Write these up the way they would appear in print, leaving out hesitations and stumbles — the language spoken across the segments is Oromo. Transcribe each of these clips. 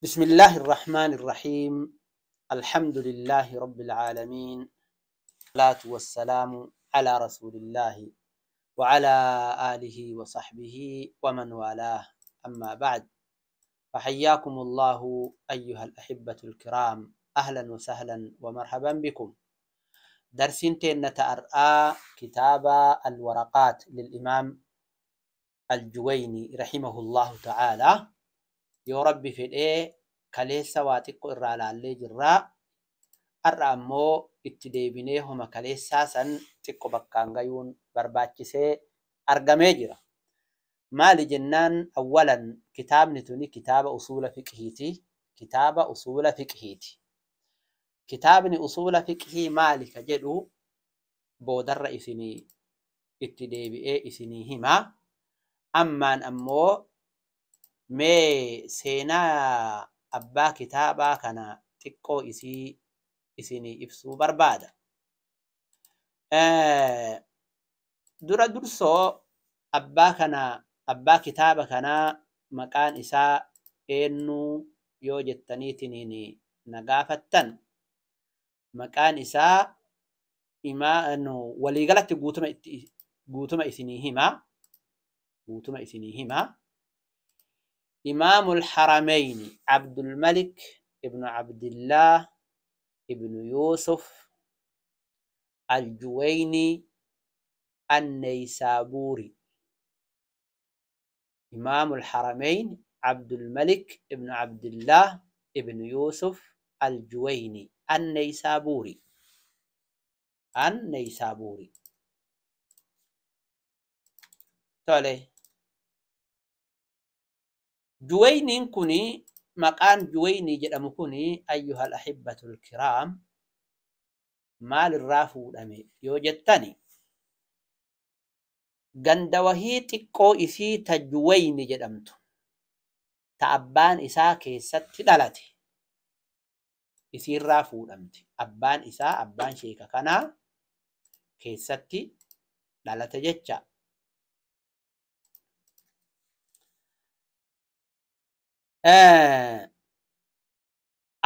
بسم الله الرحمن الرحيم. الحمد لله رب العالمين، الصلاة والسلام على رسول الله وعلى آله وصحبه ومن والاه. أما بعد، فحياكم الله أيها الأحبة الكرام، أهلا وسهلا ومرحبا بكم. درسين نتأرأى كتاب الورقات للإمام الجويني رحمه الله تعالى. يا ربي في الإيه كليسة واتقو إرى جراء أرى اتديبينيهما كليسة سن تقو بكان غيون برباتشسي أرقمي جرا. مالي جنان أولا كتاب نتوني كتاب أصول فقهيتي، كتاب أصول فقهيتي، كتابني أصول فقهي مالك جدو بودر إسني اتديبي إسنيهما. أمان أمو mee seenaa abbaa kitaabaa kana xiqqoo isii isinii ibsuu barbaada. Dura dursoo abbaa kitaaba kanaa maqaan isaa eenyu yoo jettaniitiin na gaafattan, maqaan isaa waliigalatti guutuma isinii hima, guutuma isinii hima. إمام الحرمين عبد الملك ابن عبد الله ابن يوسف الجويني النيسابوري. إمام الحرمين عبد الملك ابن عبد الله ابن يوسف الجويني النيسابوري، النيسابوري. تالي جوينين كوني مقام جويني جدام كوني أيها الأحبة الكرام مال الرافو دمي يوجدتني غندوهي تقو إسي تجويني جدامتو تأبان إسا كيست دالتي إسي الرافو دمتي أبان إسا أبان شيكا كنا كيست دالتي جتشا.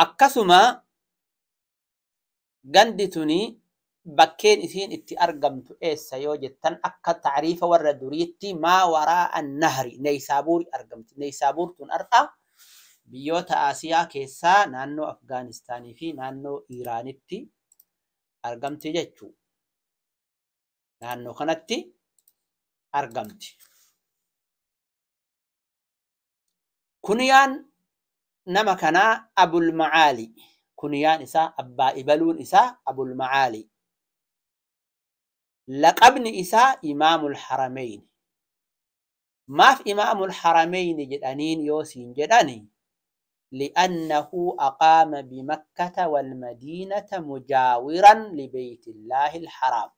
Akkasuma gandi tuni bakkeen isiin itti argamtu eessa yoo jettan akka taariifa warra duriitti maa waraa nahri Neysaabuur argamti. Neysaabuur tun har'a biyyoota Asiyaa keessaa naannoo Afgaanistaanii fi naannoo Iiraanitti argamti jechuu. Naannoo kanatti argamti. Kuniyaan nama kanaa Abul Macaali. Kuniyaan isaa abbaa ibaluun isaa Abul Macaali. Laqabni isaa Imaamul Harameyn. Maaf Imaamul Harameyn jedhaniin yoo siin jedhani, li'annahu aqaama bimakkata walmadiinata mujaawiran libeytillaahi alharaam.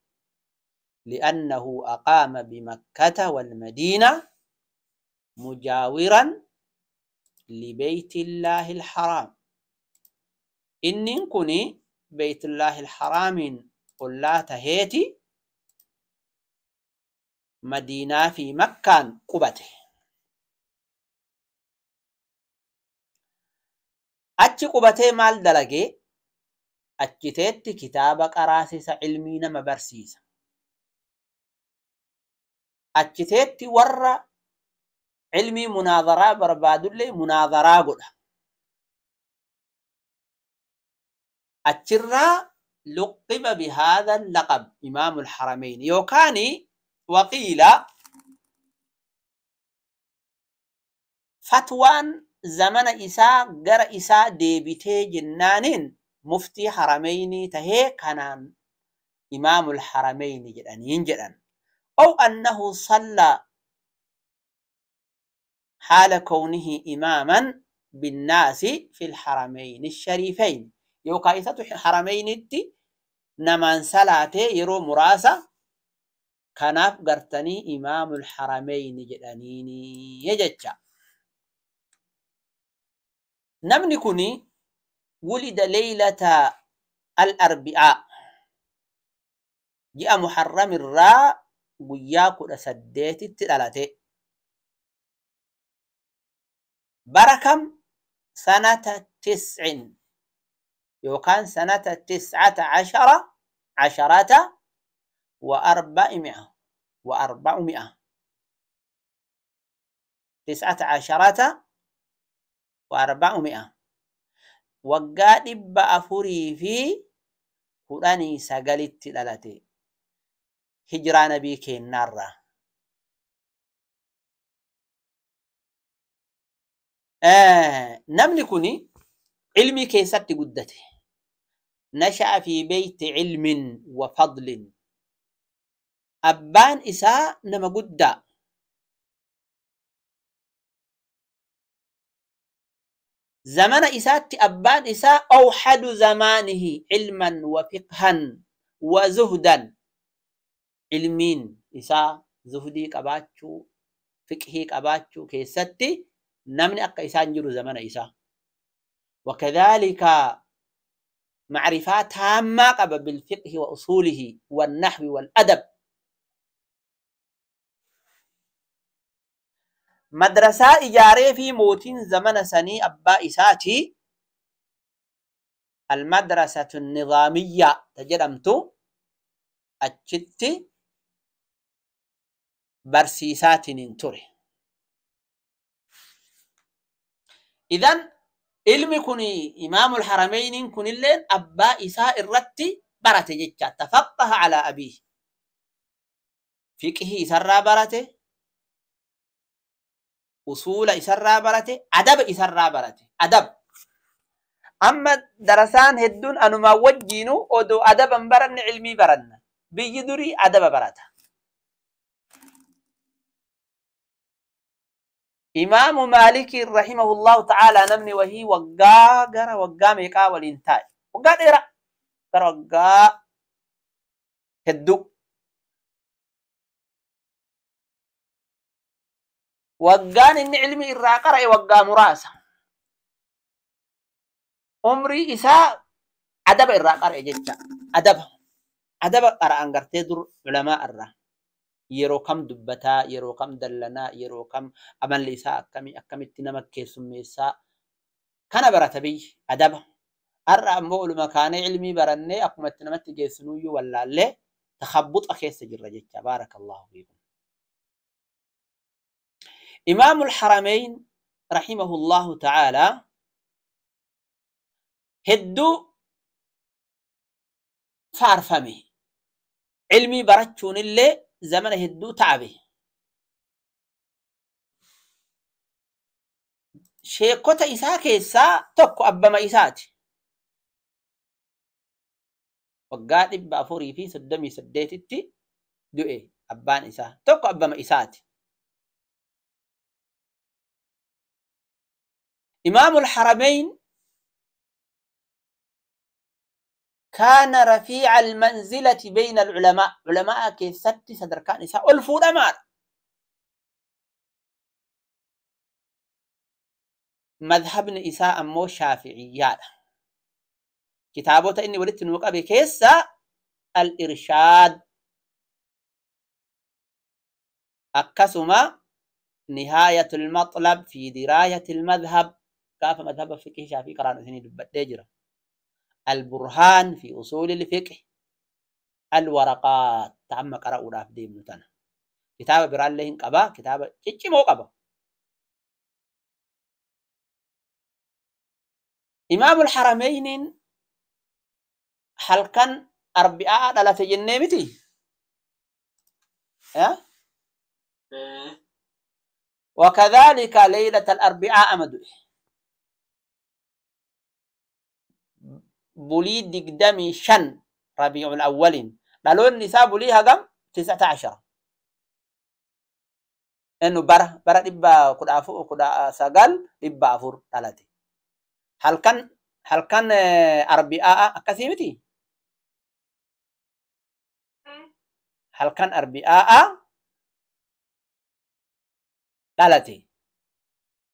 Li'annahu aqaama bimakkata walmadiina mujaawiran لبيت الله الحرام. إنن كوني بيت الله الحرام قل تهيتي مدينة في مكان قبته. أتش قبته مال دلقي أتشتت كتاب قراسيس علمين مبرسيس. أتشتت ور علمي مناظرة بربادولي مناظرة قد أتشرى لقب بهذا اللقب إمام الحرمين. يوكاني وقيل فتوان زمن إساء قر إساء ديبتي جنانين مفتي حرمين تهي كانان إمام الحرمين جدان جدان، أو أنه صلى حال كونه إماما بالناس في الحرمين الشريفين. يوكا إساتو حرمين التي نمان سلاتي يرو مراسة كناف قرتني إمام الحرمين جدانيني يجتشا. نمني كوني ولد ليلة الأربعاء جاء محرم الراء وياكو أسديت التلالتي بركم Sanata 9 yookaan sanata 19 عشرة و400 19 و400 waggaa 419tti dhalate hijiraa nabii keenyaarraa. Namni kun ilmii keessatti guddate. Nasha'a fi beeyti ilmin wa fadlin. Abbaan isaa nama guddaa. Zamana isaatti abbaan isaa awhadu zamaanihi ilman wa fiqhan wa zuhdan. Ilmiin isaa zuhdii qabaachuu, fiqhii qabaachuu keessatti namni akka isaan jiru zamana isaa. Wakadhalika macrifaa taammaa qaba bilfiqhi wa usuulihi wannahwi waladab. Madrasaa ijaaree fi mootiin zamana sanii abbaa isaati almadrasatu nizaamiyya ta jedhamtu achitti barsiisaatiin ture. Idan ilmi kun imaamul harameyniin kunilleen abbaa isaa irratti barate jecha tafaqqaha alaa abiihi. Fiqhii isarraa barate, usuula isarraa barate, adaba isarraa barate. Adab. Amma darasaan hedduun anumaa wajjiinu odoo adaba hin baranne ilmii baranna. Biyyi durii adaba barata. Imaamu Maaliki rahimahullahu ta'ala namni wahii waggaa gara waggaa meeqaa waliin taa'e. Waggaa dheeraa gara waggaa hedduu. Waggaan inni ilmi irraa qara'e waggaa muraasa. Umrii isaa adaba irraa qara'e jecha. Adaba. Adaba qara'an gartee dur ulamaa irraa. Yeroo kam dubbataa, yeroo kam dallanaa, yeroo kam amalli isaa akkamii, akkamitti nama keessummeessaa. Kana barata biyyi adaba. Har'a ammoo oluma kaanee ilmii barannee akkuma itti namatti geessinuyyuu wallaallee takhabbuxa keessa jirra jecha. Baarakallahu fiikum. Imaamul Harameyn rahimahullahu ta'ala hedduu faarfame. Ilmii barachuunillee zamana hedduu ta'abe. Sheekota isaa keessaa tokko abbama isaati. Waggaa 438tti du'e abbaan isaa. Tokko abbama isaati. Imaamul Harameyn كان رفيع المنزلة بين العلماء. علماء كيستي صدركان إساء الفودمار. مذهبنا إساء أمو شافعيات. كتابوتا إني ولدت نوقع بكيسة الإرشاد. أكسما نهاية المطلب في دراية المذهب. كاف مذهب فقه شافعي قرآن سني دبت البرهان في أصول الفقه. الورقات تعم قرأوا راف دي متنا. كتاب برال لهن قبا كتاب تشي مو قبا. إمام الحرمين حلقا أربعة على تجنبتي أه؟ وكذلك ليلة الأربعاء أمدو بولي دقدمي شن ربيع الأولين لالون النساء بولي هقم 19 إنه برا برا دبا كدا أفو كدا سجل دبا أفور ثلاثة. هل كان أربعاء أكثيمتي؟ هل كان أربعاء ثلاثة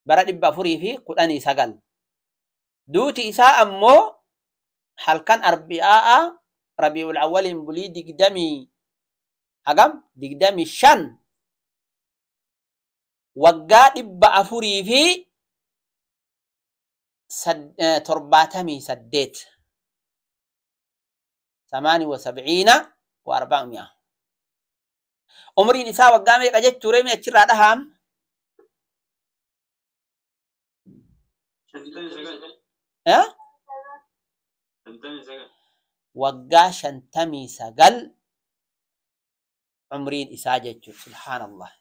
برا دبا أفوري في كداني سجل دوتي إساء أمو هل كان أربعاء ربيع الأول بولي دقدمي هقم دقدمي شن وقا دبا أفوري في 78, 478. Umriin isaa waggaa meeqa jechuure mi achirraa dhahaam? 59. Waggaa 59 umriin isaa jechuudha. Subhaanallah.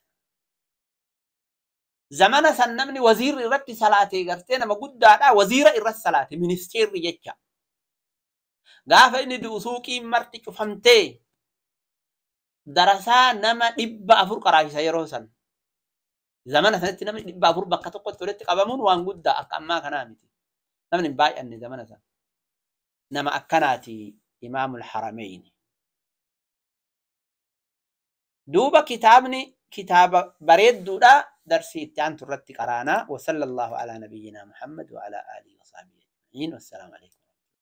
Zamana san namni waziirri irratti salaatee gartee nama guddaadha, waziira irratti salaate, ministeerri jecha. Gaafa inni du'u suuqiin marti cufamtee darasaa nama 400 qaraashisa yeroo san. Zamana sanatti namni 400 bakka tokkotti walitti qabamuun waan guddaa, akka ammaa kanaa miti. Namni hin baay'anne zamana san. Nama akkanaati Imaamul Harameyn. Duuba kitaabni kitaaba bareedduudha, darsii itti aantu irratti qaraanaa. Wa sallallahu alaa nabiyyinaa Muhammad wa alaa aalihi wa sahbihi ajma'iin. Wassalaamu alaikum.